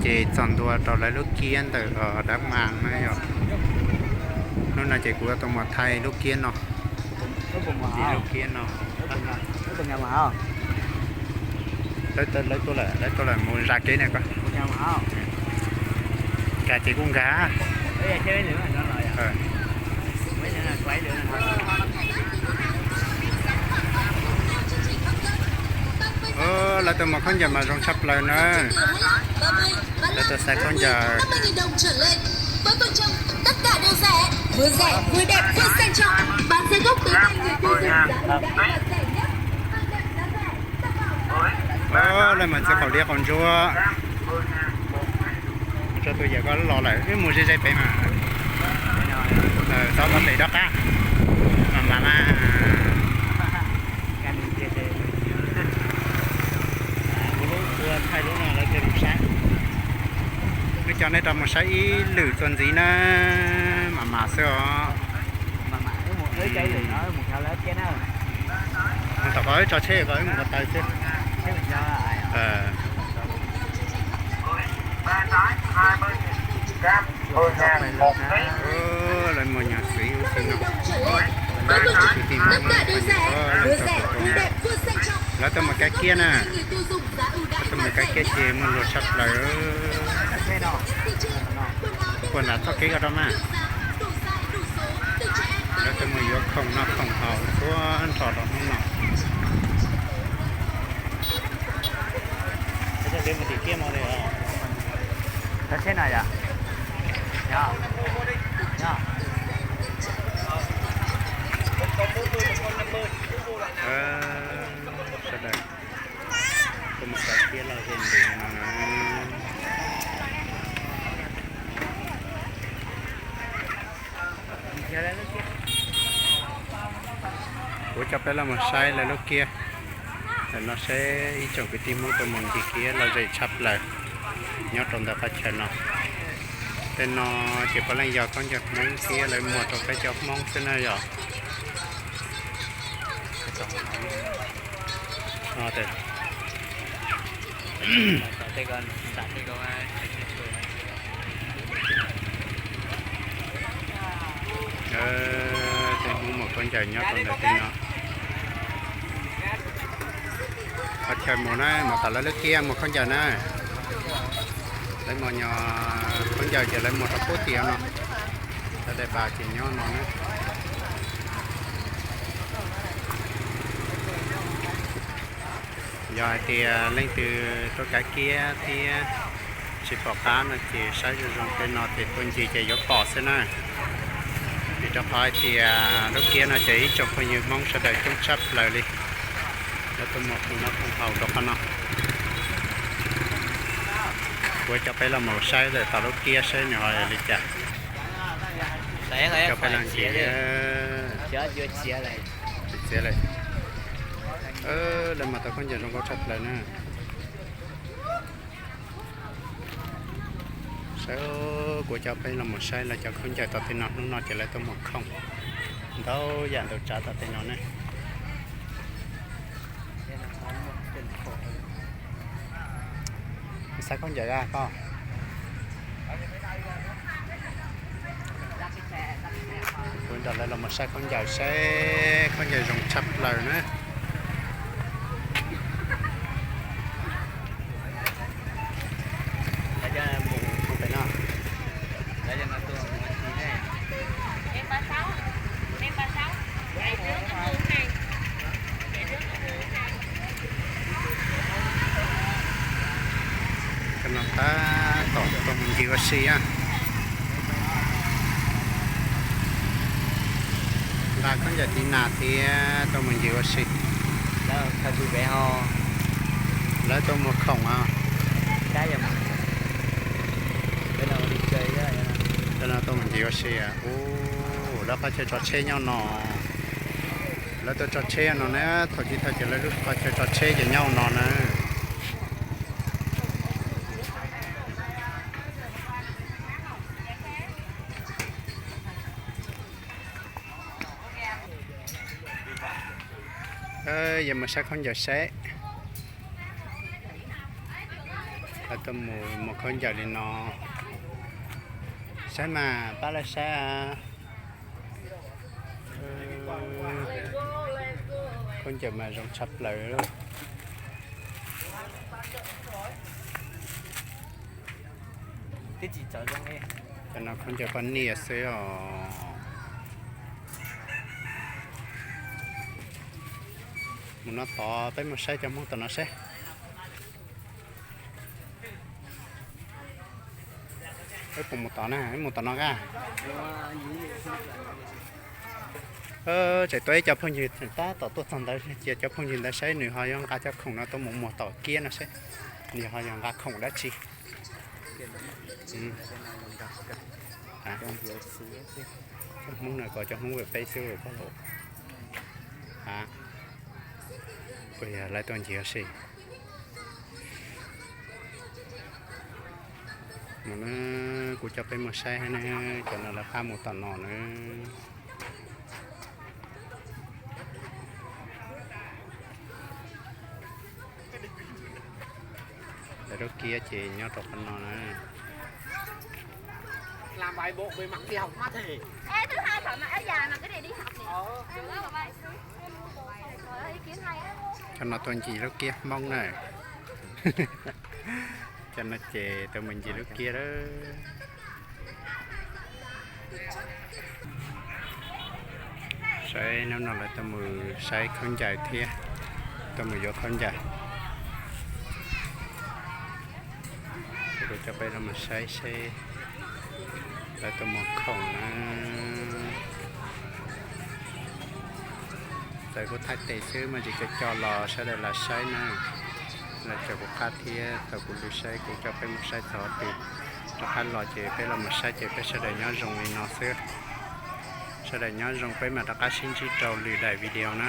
Ces txog ntua rau lawv lub kiab ntawm Dab Mas na yom. Hnub no ces kuv yuav tau mus thaij lub kiab no. Lub kiab no. Lawv tuaj lawm, lawv tuaj lawm mus zas kev na ko. Nkag ces kuj nkag. Lawv tuaj mus khaub ncaws mas zoo tshaj plaws na. Lawv tuaj saib khaub ncaws. Lawv mas txiv qaum liab qaum ntsuab. Tso tus yawm koj los lawm, wb mus ze ze pem mas. Txhob tau pem rov qab. Mam mam mas. Kuv lub ua thaij lub no lawv thiaj zoo saib. Wb coj neb rau mus saib ib lwm txuas ntxiv na. Mam mam xwb os. Mus tom ko wb tso tsheb ko wb mus ko taw xwb. Lawv muaj nyuag xwm ub xwm no. Lawv tuaj mus kav kiab na. Lawv tuaj mus kav kiab ces muaj luag tshaj plaws. Puag nram txoj kev ko rau mas. Lawv tuaj mus yuav khoom noj khoom haus txhua nrho rau hnub no. Sawv daws tuaj mus kav kiab loj zej ntev no na. Kuv coj peb los mus saib lawv lub kiab. Ntawm no seb ib tsoom kwv tij Hmoob tuaj mus ncig kiab loj zem tshaj plaws nyob rau ntawm qhov chaw no. Tej no ces puav leej yog khaub ncaws Hmoob thiab lawv muag rau peb cov Hmoob xwb na yom. Tej Hmoob muag khaub ncaws nyob rau ntawm tej no. Qhov chaw mus na, mus tom lawv lub kiab muag khaub ncaws na. Lawv muag nyuag khaub ncaws ces lawv muag rau pub tias no. Lawv daim pam ces nyob no na. Yog hais tias leej twg tuaj kav kiab thiab tsis pom qab no ces saib zoo zoo tej no ces tuaj ncig ces yuav pom xwb na. Vim rau qhov hais tias lub kiab no ces ib tsoom phooj ywg Hmoob sawv daws coob tshaj plaws li. Lawv tuaj muag khoom noj khoom haus rau qhov no. Kuv coj peb los mus saib lawm tom lub kiab saib nws ho li cas. Coj peb los ncig. Txiav lawm. Lawv mas tau khaub ncaws zoo nkauj tshaj plaws na. Saib, kuv coj peb los mus saib lawv cov khaub ncaws tom tej no, hnub no ces lawv tuaj muag khoom ntau yam ntau tsav tom tej no ne. Saib khaub ncaws koj. Kuv nrog lawv los mus saib khaub ncaws seb khaub ncaws zoo tshaj plaws na. Cov no tab tom tuaj mus ncig ua si na. Nqa khaub ncaws tiv nas thiab tuaj mus ncig ua si. Lawv tuaj muag khoom os. Cov no tuaj mus ncig ua si. Ub, lawv qhov chaw tso tsheb nyob no. Lawv tuaj tso tsheb no na, thaum chiv thaum ces lawv lub qhov chaw tso tsheb ces nyob no na. Yog mus saib khaub ncaws seb. Lawv tuaj mus muag khaub ncaws li no. Saib mas, pab lawv saib. Khaub ncaws mas zoo tshaj plaws. Cov no khaub ncaws poj niam xwb os. Mus no tod, peb mus saib cov Hmoob tom no seb. Peb puas mus tod na, peb mus tom no a. Tseem tuaj ib co phooj ywg tab tom tuaj txog ntawd, cia cov phooj ywg ntawd saib nws ho yuav nqa cov khoom no tuaj mus muag tom kiab no seb nws ho yog nqa khoom dab tsi. Cov Hmoob no ko, cov Hmoob peb xwb pog laus. A, puas yog lawv tuaj ncig ua si? Mus na, kuv coj peb mus saib na, cov no lawv pab mus tom no na. Lawv lub kiab ces nyob rau qhov no na. Cov no tuaj ncig lub kiab Hmoob na. Cov no ces tuaj mus ncig lub kiab lawm. Saib hnub no lawv tuaj mus saib khaub ncaws thiab, tuaj mus yuav khaub ncaws. Ces kuv coj peb los mus saib seb lawv tuaj muag khoom na. Txawm kuv thaij tes xwb mas tsis co co los sawv daws lam saib na. Lawv caum kuv qab thiab tau kuv lw saib, kuv coj peb mus saib txog twg rov qab los ces peb los mus saib ces peb sawv daws nyob zoo li no xwb. Sawv daws nyob zoo, peb mam rov qab sib ntsib rau lwm daim video na.